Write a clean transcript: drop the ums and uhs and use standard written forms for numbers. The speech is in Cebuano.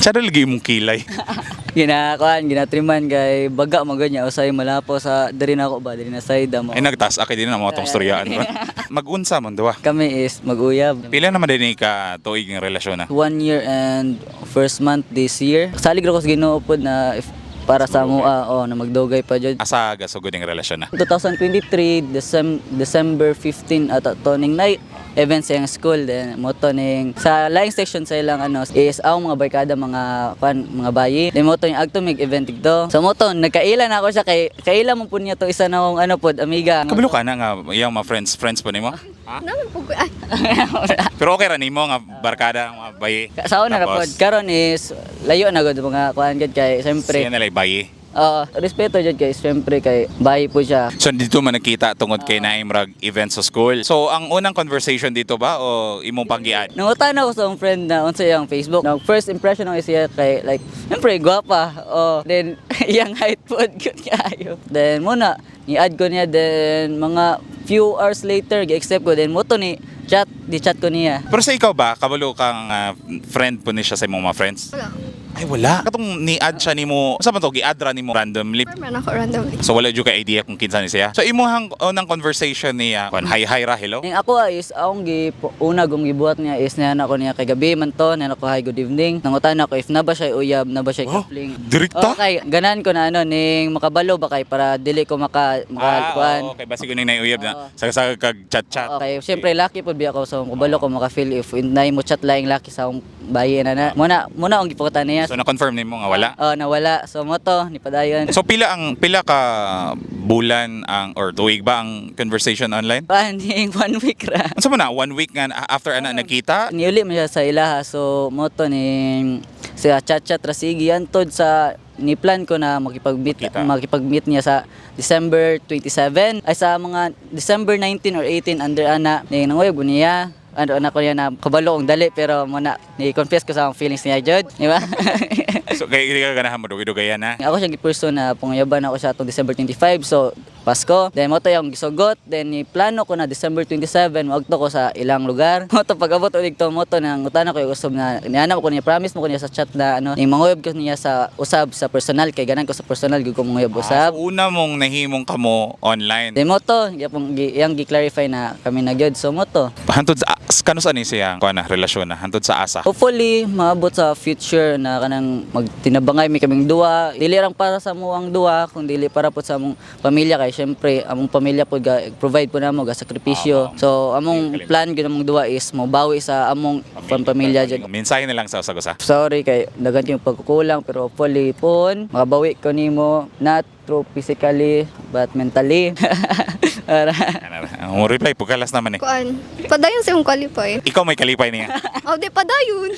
Siya lagi imong kilay. Ginakuan, ginatriman kay baga man gud niya usay malapo sa diri na ako ba, diri na side mo. Ay, nagtaas akay din na mga tong storyaan ba. Mag-unsa man duwa? Kami is mag-uyab. Pila naman din ni ka tuig ng relasyon na? 1 year and first month this year. Salig ra ko sa Ginoo pod na if, para sa amoa, oh, na magdugay pa jud. Asa gasugod ang relasyon na? 2023 December 15 at to ning night event sa iyang school, then mo to ning sa laing section sa ilang ano is ang mga barkada, mga kwan, mga bayi, then mo to ning agto mig event dito, so mo to nagkaila na ako siya kay kaila mo po niya to isa na akong ano pod amiga. Kabalo ka na nga iyang mga friends friends pa nimo? Naman po ko. Ay, Pero okay ra nimo nga barkada mga bayi. Sa una ra pod, Tapos, karon is layo na gud mga kuan gud kay siyempre siya nalay bayi. Oo, respeto jud kay siyempre kay bayi po siya. So dito man nakita tungod kay naimrag event sa school. So ang unang conversation dito ba o imong panggian? Nangutan ako sa akong friend na unsa iyang Facebook. Nang first impression ako siya kay like siyempre gwapa. Oh, then iyang height pod good kaayo. Then muna ni-add ko niya, then mga few hours later gi-accept ko, then mo to ni chat di chat ko niya. Pero sa ikaw ba, kabalo kang friend po ni siya sa imong mga friends? Wala. Ay, wala. Katong ni-add siya nimo, sa man to gi-add ra nimo randomly? Man ako randomly. So wala jud ka idea kung kinsa ni siya. So imuhang unang conversation niya, kon hi hi ra, hello. Ning ako is akong gi una gong gibuhat niya is niya ako niya kay gabi man to, niya ako, "Hi, good evening." Nangutan ako if na ba siya uyab, na ba siya Oh, coupling. direkta? Okay, ganan ko na ano ning makabalo ba kay para dili ko maka Ah, makakuan. oo, okay, basi ko ning naiuyab na. Sa kag chat chat. Okay, siyempre lucky pud biya ako, so kabalo ko maka-feel if nay mo chat laing laki sa akong bayi na na. Muna muna akong gipukutan niya. So na-confirm nimo nga wala. Oh, nawala. So mo to ni padayon. So pila ka bulan ang or tuig ba ang conversation online? Paning one week ra. Unsa man na one week nga after ana nakita? Niuli man siya sa ilaha, so mo to ni sa chat chat ra sige antod sa ni plan ko na makipag-meet Makita. makipag-meet niya sa December 27 ay sa mga December 19 or 18 under ana ni nanguyab ko niya ano ana ko niya na kabalo kong dali, pero mo na ni confess ko sa akong feelings niya jud, di ba? So kay di ka ganahan mo dugay-dugayan na. Ako siya gi-pursue na panguyaban ako siya atong December 25, so Pasko. Then mo to yung gisugot, then ni plano ko na December 27 moadto ko sa ilang lugar. Mo to pag-abot ulit to mo to nang utana ko yung usab na niana ko niya, promise mo ko niya sa chat na ano ni manguyab ko niya sa usab sa personal kay ganan ko sa personal gyud ko manguyab usab. Ah, so una mong nahimong kamo online. Then mo to gyapon iyang gi-clarify na kami na gyud, so mo to. Hantod sa kanus ani siya kuan na relasyon na hantod sa asa? Hopefully, maabot sa future na kanang magtinabangay mi kaming duwa. Dili lang para sa muang duwa, kung dili para po sa among pamilya kay syempre among pamilya po ga provide po namo ga sakripisyo. So among plan gyud among duwa is mobawi sa among pamilya jud. Mensahe na lang sa usag-usa. Sorry kay daghan kayong pagkukulang, pero hopefully pon makabawi ko nimo, not through physically but mentally. Para Ang reply po kalas naman eh. Kuan. Padayon sa imong qualify. Ikaw may kalipay niya. Oh, di padayon.